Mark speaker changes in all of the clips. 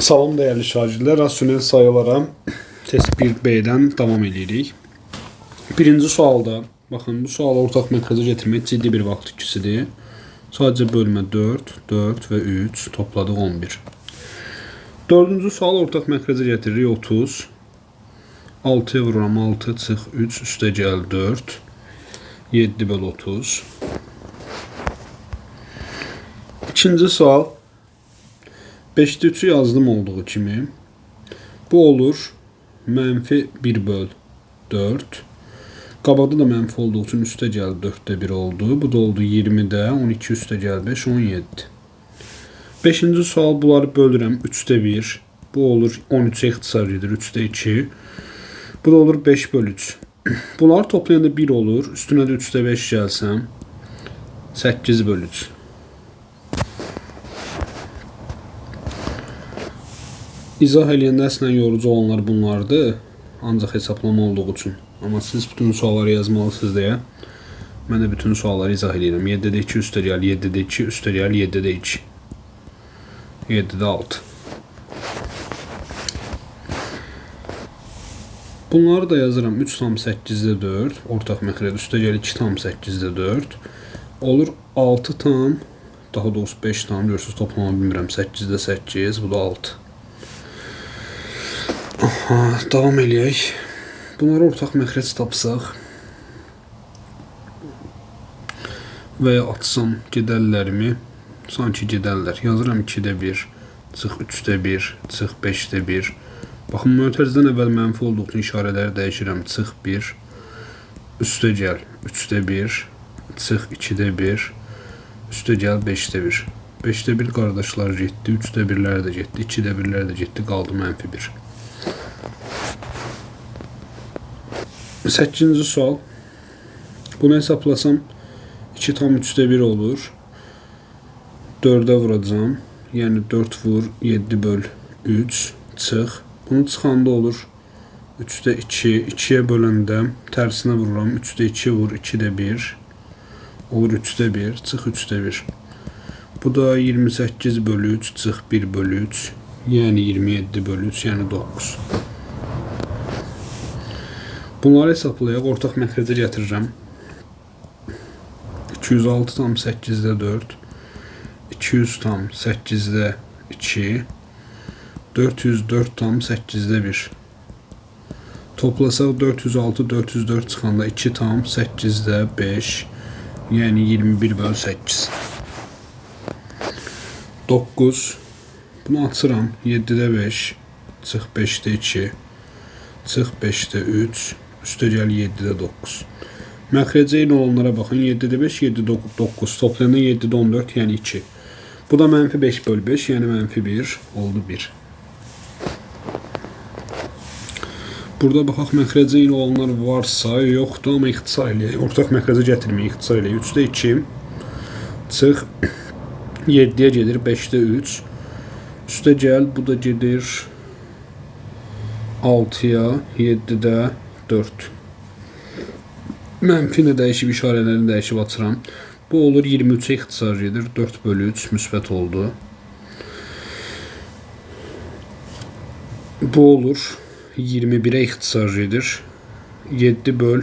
Speaker 1: Salam dəyərli şagirdlər, rasional sayılara test 1B-dən davam edirik. Birinci sualda, baxın, bu sualı ortaq mərkəzə getirmək ciddi bir vaxt ikisidir. Sadəcə bölmə 4, 4 və 3 topladıq 11. Dördüncü sualı ortaq mərkəzə getiririk 30. 6-ya vururam 6, çıx 3, üstə gəl 4. 7 böl 30. İkinci sual. 5-də 3-ü yazdım olduğu kimi. Bu olur mənfi 1 böl 4. Qabaqda da mənfi olduğu üçün üstə gəl 4-də 1 oldu. Bu da oldu 20-də 12 üstə gəl 5, 17. Beşinci sual bunları bölürəm 3-də 1. Bu olur 13-ə ixtisar gedir 3-də 2. Bu da olur 5 böl 3. Bunları toplayanda 1 olur. Üstünə də 3-də 5 gəlsəm 8 böl 3. İzah eləyəndə əslən yorucu olanlar bunlardır. Ancaq hesablama olduğu üçün. Amma siz bütün sualları yazmalısınız deyə mən də bütün sualları izah eləyirəm. 7-də 2 üstə gəl, 7-də 2 üstə gəl, 7-də 2. 7-də 6. Bunları da yazıram 3,8-də 4. Ortaq məxrəc üstə gəl 2,8-də 4. Olur 6 tam, daha doğrusu 5 tam, görürsünüz toplama bilmirəm. 8-də 8, bu da 6. Aha, davam eləyək. Bunları ortaq məxrəc tapsaq və ya atsam gedərlərimi, sanki gedərlər. Yazıram 2-də 1, çıx 3-də 1, çıx 5-də 1. Baxın, mötərizdən əvvəl mənfi olduğu üçün işarələri dəyişirəm. Çıx 1, üstə gəl 3-də 1, çıx 2-də 1, üstə gəl 5-də 1. 5-də 1 qardaşlar getdi, 3-də 1-lər də getdi, 2-də 1-lər də getdi, qaldı mənfi 1. 8-ci sual. Bunu hesaplasam 2,3-də 1 olur. 4-ə vuracağam. Yəni 4 vur 7 böl 3 çıx. Bunu çıxanda olur 3-də 2. 2-yə böləndə tərsinə vururam. 3-də 2 vur 2-də 1. Olur 3-də 1. Çıx 3-də 1. Bu da 28 bölü 3 çıx 1 bölü 3. Yəni 27 bölü 3, yəni 9. Bunları hesablayaq, ortaq məxrəcə gətirirəm. 206,8-də 4, 200,8-də 2, 404,8-də 1. Toplasaq 406, 404 çıxanda 2,8-də 5, yəni 21 böl 8. 9, bunu açıram, 7-də 5, çıx 5-də 2, çıx 5-də 3, üstə gəl 7-də 9. Məxrəcə eyni olanlara baxın. 7-də 5, 7-də 9. Toplayanda 7-də 14, yəni 2. Bu da mənfi 5 böl 5, yəni mənfi 1 oldu 1. Burada baxaq, məxrəcə eyni olanlar varsa, yoxdur, amma ixtisar eləyək. Ortaq məxrəcə gətirməyək, ixtisar eləyək. 3-də 2, çıx 7-yə gedir, 5-də 3. Üstə gəl, bu da gedir 6-ya, 7-də 4. Mənfi ilə dəyişib, işarələrini dəyişib açıram. Bu olur 23-ə ixtisar gedir. 4 bölü 3 müsbət oldu. Bu olur 21-ə ixtisar gedir. 7 böl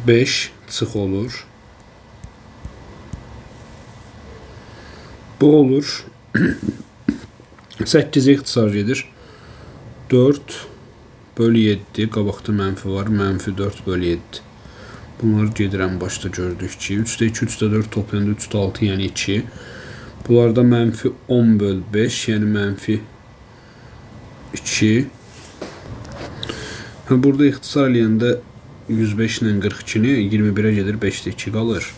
Speaker 1: 5 çıx olur. Bu olur 8-ə ixtisar gedir. 4 bölü 7, qabaqda mənfi var, mənfi 4 bölü 7. Bunları gedirəm başda gördük ki, 3-də 2, 3-də 4 toplayanda 3-də 6, yəni 2. Bunlarda mənfi 10 böl 5, yəni mənfi 2. Hə, burada ixtisar eləyəndə 105 ilə 42-ni 21-ə gedir, 5-də 2 qalır.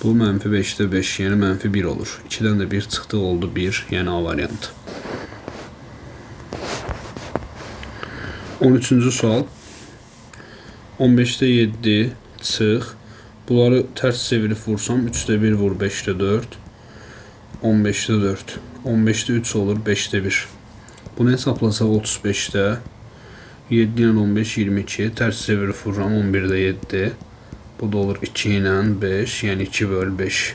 Speaker 1: Bu mənfi 5-də 5, yəni mənfi 1 olur. 2-dən də 1 çıxdı, oldu 1, yəni A variantı. 13-cü sual. 15-də 7 çıx. Bunları tərs çevirib vursam 3-də 1 vur 5-də 4. 15-də 4. 15-də 3 olur 5-də 1. Bunu hesablasaq 35-də 7 ilə 15 22. Tərs çevirib vururam 11-də 7. Bu da olur 2 ilə 5, yəni 2 böl 5.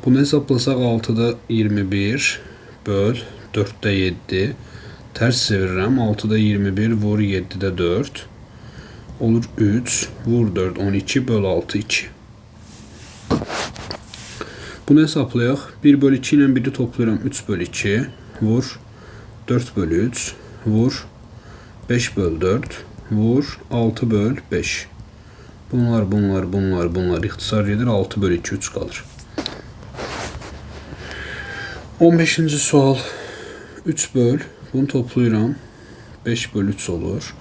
Speaker 1: Bunu hesablasaq 6-da 21. böl 4-də 7. Tərs çevirirəm. 6-da 21 vur 7-də 4. Olur 3 vur 4 12 böl 6 2. Bunu hesablayaq. 1 böl 2 ilə 1-i toplayıram. 3 böl 2 vur 4 böl 3 vur 5 böl 4 vur 6 böl 5. Bunlar, bunlar, bunlar, bunlar ixtisar gedir. 6 böl 2 3 qalır. 15-ci sual. 3 böl. Bunu toplayıram. 5 böl 3 olur.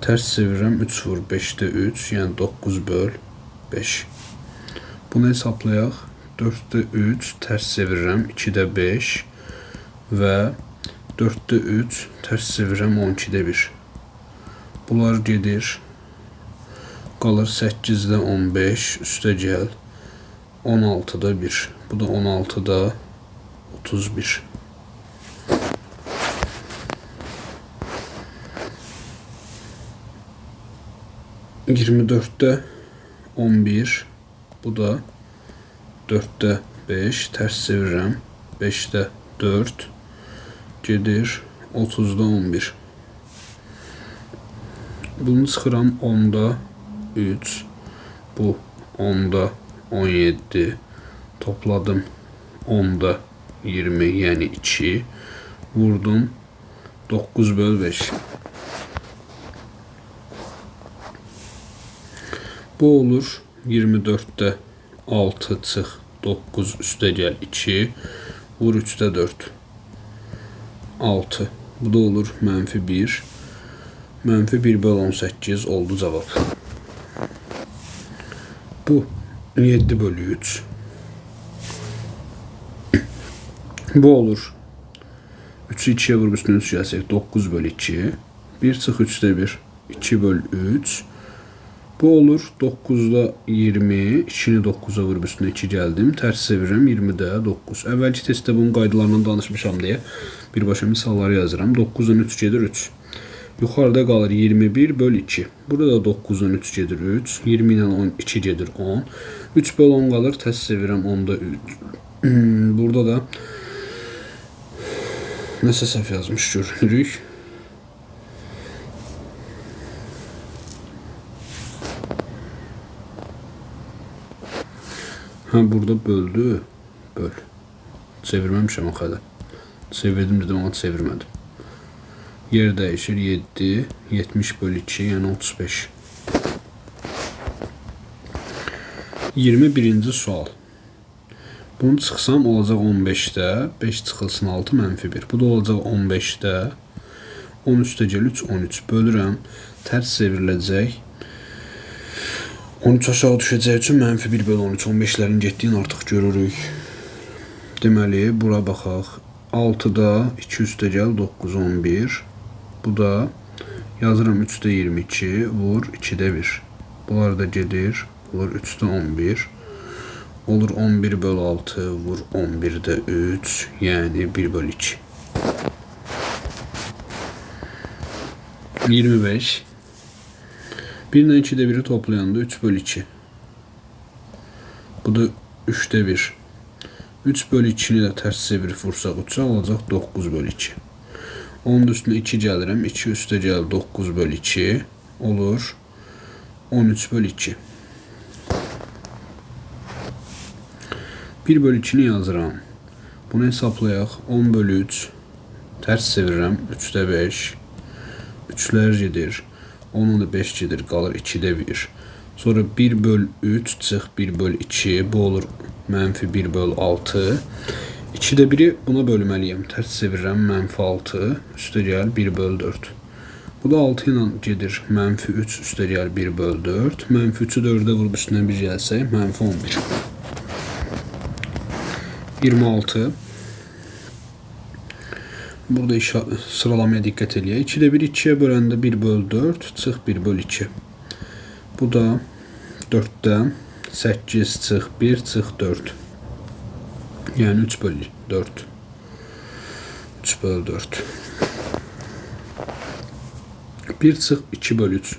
Speaker 1: Tərs çevirirəm. 3 vur 5-də 3. Yəni 9 böl 5. Bunu hesablayaq. 4-də 3 tərs çevirirəm. 2-də 5 və 4-də 3 tərs çevirirəm. 12-də 1. Bunlar gedir. Qalır 8-də 15. Üstə gəl. 16-da 1. Bu da 16-da 31. 24-də 11. Bu da 4-də 5. Tərs çevirirəm. 5-də 4. Gedir 30-da 11. Bunu çıxıram 10-da 3. Bu 10-da 17. Topladım 10-da 20, yəni 2. Vurdum 9 böl 5. Bu olur 24-də 6 çıx 9 üstə gəl 2. Vur 3-də 4. 6. Bu da olur mənfi 1. Mənfi 1 böl 18 oldu cavab. Bu 7 bölü 3. Bu olur. 3-ü 2-yə vurub üstünə 3 gəlsək 9 böl 2. 1 çıx 3-də 1. 2 böl 3. Bu olur 9-da 20. 2-ni 9-a vurub üstünə 2 gəldim. Tərs çevirirəm 20-də 9. Əvvəlki testdə bunun qaydalarından danışmışam deyə birbaşa misalları yazıram. 9-dan 3 gedir 3. Yuxarıda qalır 21 böl 2. Burada da 9-dan 3 gedir 3. 20 ilə 12 gedir 10. 3 böl 10 qalır. Tərs çevirirəm 10-da 3. Burada da nəsə səhv yazmış görünürük. Hə, burada böldü. Böl. Çevirməmişəm o qədər. Çevirdim dedim, amma çevirmədim. Yer dəyişir. 7, 70 böl 2, yəni 35. 21-ci sual. Bunu çıxsam olacaq 15-də. 5 çıxılsın 6, mənfi 1. Bu da olacaq 15-də. 13-də gəl 3, 13. Bölürəm. Tərs çevriləcək. 13 aşağı düşəcək üçün mənfi 1 böl 13. 15-lərin getdiyini artıq görürük. Deməli, bura baxaq. 6-da 2 üstə gəl 9, 11. Bu da yazıram 3-də 22, vur 2-də 1. Bunlar da gedir. Olur 3-də 11. Olur 11 böl 6, vur 11-də 3, yəni 1 böl 2. 25. 1 ilə 2-də 1-i toplayanda 3 böl 2. Bu da 3-də 1. 3 böl 2-ni də tərs çevirib vursaq 3-ə olacaq 9 böl 2. Onun üstünə 2 gəlirəm. 2 üstə gəl 9 böl 2 olur 13 böl 2. 1 böl 2-ni yazıram. Bunu hesablayaq. 10 böl 3. Tərs çevirirəm. 3-də 5. 3-lər gedir. 10-da da 5 gedir. Qalır 2-də 1. Sonra 1 böl 3 çıx 1 böl 2. Bu olur mənfi 1 böl 6. 2-də 1-i buna bölməliyəm. Tərs çevirirəm. Mənfi 6. Üstə gəl 1 böl 4. Bu da 6 ilə gedir. Mənfi 3 üstə gəl 1 böl 4. Mənfi 3-ü 4-ə vurub üstünə 1 gəlsək, mənfi 11. 26. Burada sıralamaya diqqət eləyək. 2-də 1 2-yə böləndə 1 böl 4 çıx 1 böl 2. Bu da 4-də 8 çıx 1 çıx 4. Yəni 3 böl 4. 3 böl 4. 1 çıx 2 böl 3.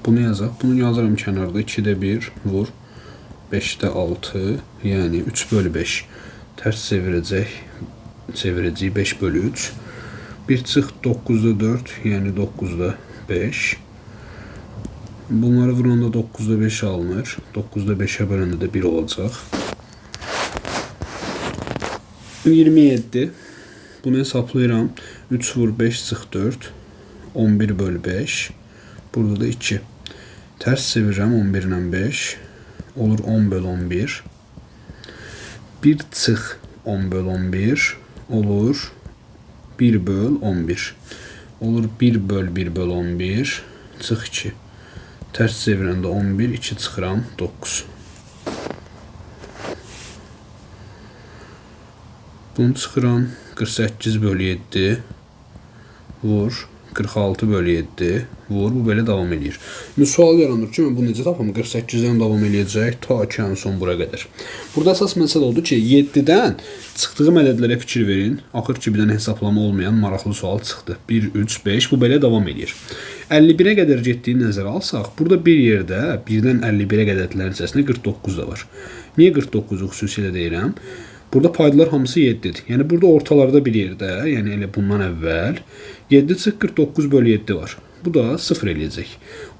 Speaker 1: Bunu yazaq. Bunu yazıram kənarda. 2-də 1 vur. 5-də 6, yəni 3 bölü 5. Tərs çevirəcək. çevirəcəyik 5 bölü 3. 1 çıx 9-da 4, yəni 9-da 5. Bunları vuranda 9-da 5 alınır. 9-da 5-ə böləndə də 1 olacaq. 27. Bunu hesablayıram. 3 vur 5 çıx 4. 11 bölü 5. Burada da 2. Tərs çevirirəm 11 ilə 5. Olur 10 bölü 11. 1 çıx 10 bölü 11 olur 1 böl 11. Olur 1 böl 1 böl 11 çıx 2. Tərs çevirəndə 11, 2 çıxıram 9. Bunu çıxıram 48 bölü 7 vur 46 bölü 7 vur. Bu belə davam eləyir. İndi sual yaranır ki, mən bunu necə tapım? 48-dən davam eləyəcək ta ki ən son bura qədər. Burada əsas məsələ odur ki, 7-dən çıxdığım ədədlərə fikir verin. Axır ki, bir dənə hesablama olmayan maraqlı sual çıxdı. 1, 3, 5 bu belə davam eləyir. 51-ə qədər getdiyini nəzərə alsaq, burada bir yerdə 1-dən 51-ə qədər ədədlərin içərisində 49 da var. Niyə 49-u xüsusilə deyirəm? Burada paydalar hamısı 7-dir. Yəni burada ortalarda bir yerdə, yəni elə bundan əvvəl 7 çıx 49 bölü 7 var. Bu da 0 eləyəcək.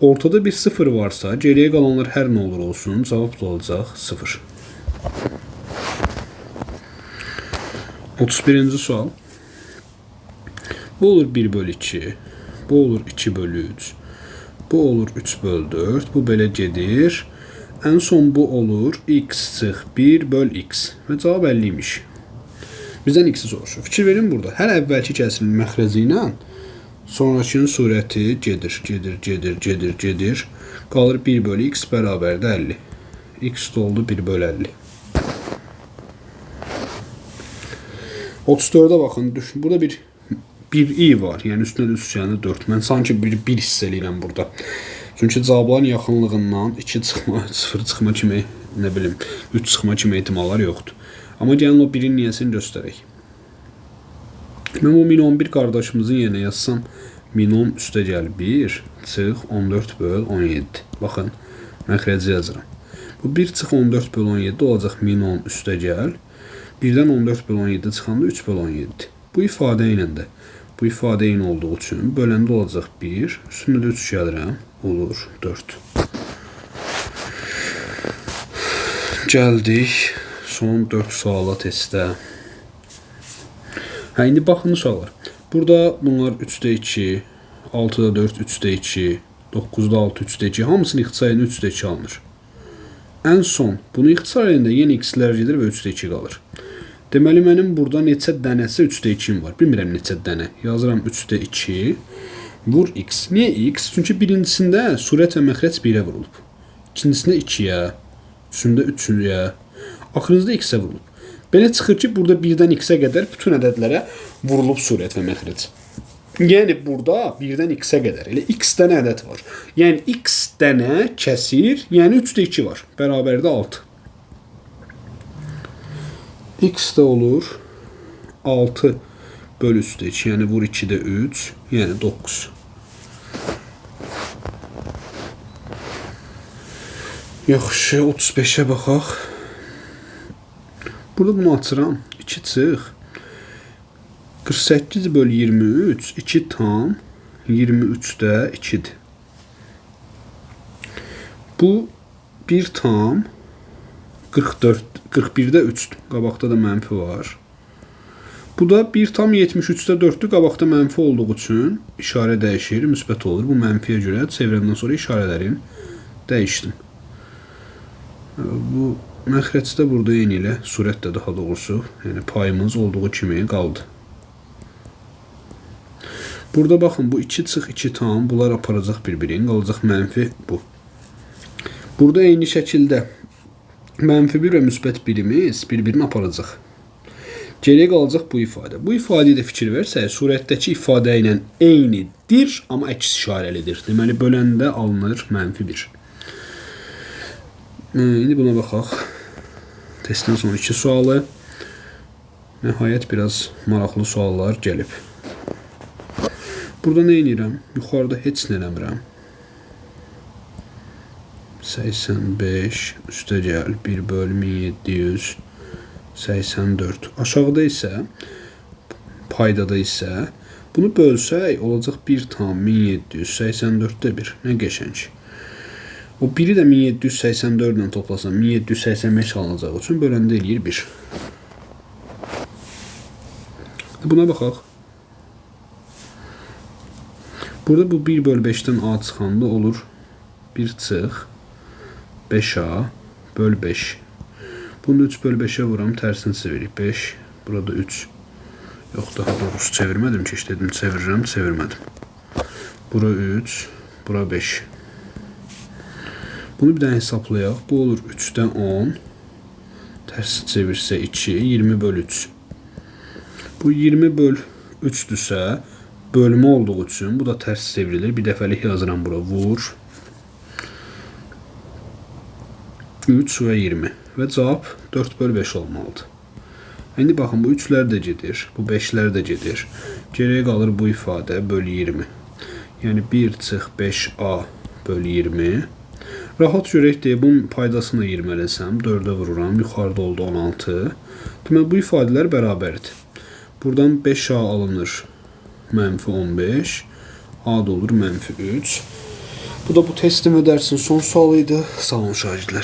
Speaker 1: Ortada bir 0 varsa, geriyə qalanlar hər nə olur olsun, cavab da olacaq 0. 31-ci sual. Bu olur 1 bölü 2, bu olur 2 bölü 3, bu olur 3 bölü 4, bu belə gedir. Ən son bu olur x çıx 1 böl x və cavab 50 imiş. Bizdən x-i soruşur. Fikir verin burada. Hər əvvəlki kəsirin məxrəci ilə sonrakinin surəti gedir, gedir, gedir, gedir, gedir. Qalır 1 bölü x bərabərdir 50. X də oldu 1 bölü 50. 34-ə baxın. Düşün. Burada bir i var. Yəni üstünə də üst gələnə 4. Mən sanki bir hiss eləyirəm burada. Çünki cavabların yaxınlığından 2 çıxma, 0 çıxma kimi, nə bilim, 3 çıxma kimi ehtimallar yoxdur. Amma gəlin o 1-in niyəsini göstərək. Mən o 1011 qardaşımızın yerinə yazsam, 1010 üstə gəl 1, çıx 14 böl 17. Baxın, məxrəci yazıram. Bu 1 çıx 14 böl 17 olacaq 1010 üstə gəl. 1-dən 14 böl 17 çıxanda 3 böl 17. Bu ifadə ilə də, bu ifadə eyni olduğu üçün böləndə olacaq 1, üstünə də 3 gəlirəm, olur 4. Gəldik son 4 suala testdə. Hə, indi baxın uşaqlar. Burada bunlar 3-də 2, 6-da 4, 3-də 2, 9-da 6, 3-də 2. Hamısını ixtisar edəndə 3-də 2 alınır. Ən son bunu ixtisar edəndə yenə x-lər gedir və 3-də 2 qalır. Deməli, mənim burada neçə dənəsi 3-də 2-m var. Bilmirəm neçə dənə. Yazıram 3-də 2 vur x. Niyə x? Çünki birincisində surət və məxrəc 1-ə vurulub. İkincisində 2-yə, üçündə 3-yə, axırıncıda x-ə vurulub. Belə çıxır ki, burada 1-dən x-ə qədər bütün ədədlərə vurulub surət və məxrəc. Yəni burada 1-dən x-ə qədər elə x dənə ədəd var. Yəni x dənə kəsir, yəni 3-də 2 var. Bərabərdə 6. X də olur 6 bölü 3-də 2, yəni vur 2-də 3, yəni 9. Yaxşı, 35-ə baxaq. Burada bunu açıram. 2 çıx. 48 bölü 23, 2 tam 23-də 2-dir. Bu 1 tam 44, 41-də 3-dür. Qabaqda da mənfi var. Bu da 1 tam 73-də 4-dür. Qabaqda mənfi olduğu üçün işarə dəyişir, müsbət olur. Bu mənfiyə görə çevirəndən sonra işarələrin dəyişdim. Bu məxrəcdə burada eyni ilə, surət də daha doğrusu, yəni payımız olduğu kimi qaldı. Burada baxın, bu 2 çıx 2 tam, bunlar aparacaq bir-birini, qalacaq mənfi bu. Burada eyni şəkildə mənfi 1 və müsbət 1-imiz bir-birini aparacaq. Geriyə qalacaq bu ifadə. Bu ifadəyə də fikir versək, surətdəki ifadə ilə eynidir, amma əks işarəlidir. Deməli, böləndə alınır mənfi 1. İndi buna baxaq. Testin son 2 sualı. Nəhayət, biraz maraqlı suallar gəlib. Burada nə edirəm? Yuxarıda heç nə eləmirəm. 85 üstə gəl 1 böl 1784. Aşağıda isə Paydada isə bunu bölsək olacaq 1,1784-də 1. Nə qəşəng. O 1-i də 1784 ilə toplasam 1785 alınacağı üçün böləndə eləyir 1. Buna baxaq. Burada bu 1 böl 5-dən A çıxanda olur 1 çıx 5A böl 5. Bunu 3 böl 5-ə vuram, tərsini çeviririk. 5, burada 3. Yox, daha doğrusu çevirmədim ki, dedim çevirirəm, çevirmədim. Bura 3, bura 5. Bunu bir dənə hesablayaq. Bu olur 3-dən 10. Tərsi çevirsə 2, 20 böl 3. Bu 20 böl 3-dürsə, bölmə olduğu üçün bu da tərs çevrilir. Bir dəfəlik yazıram bura. Vur. 3 və 20. Və cavab 4 böl 5 olmalıdır. İndi baxın, bu 3-lər də gedir, bu 5-lər də gedir. Geriyə qalır bu ifadə böl 20. Yəni 1 çıx 5A böl 20. Rahat görək deyə bunun paydasını 20 eləsəm, 4-ə vururam, yuxarıda oldu 16. Deməli, bu ifadələr bərabərdir. Buradan 5A alınır mənfi 15, A da olur mənfi 3. Bu da bu testin və dərsin son sualı idi. Sağ olun şagirdlər.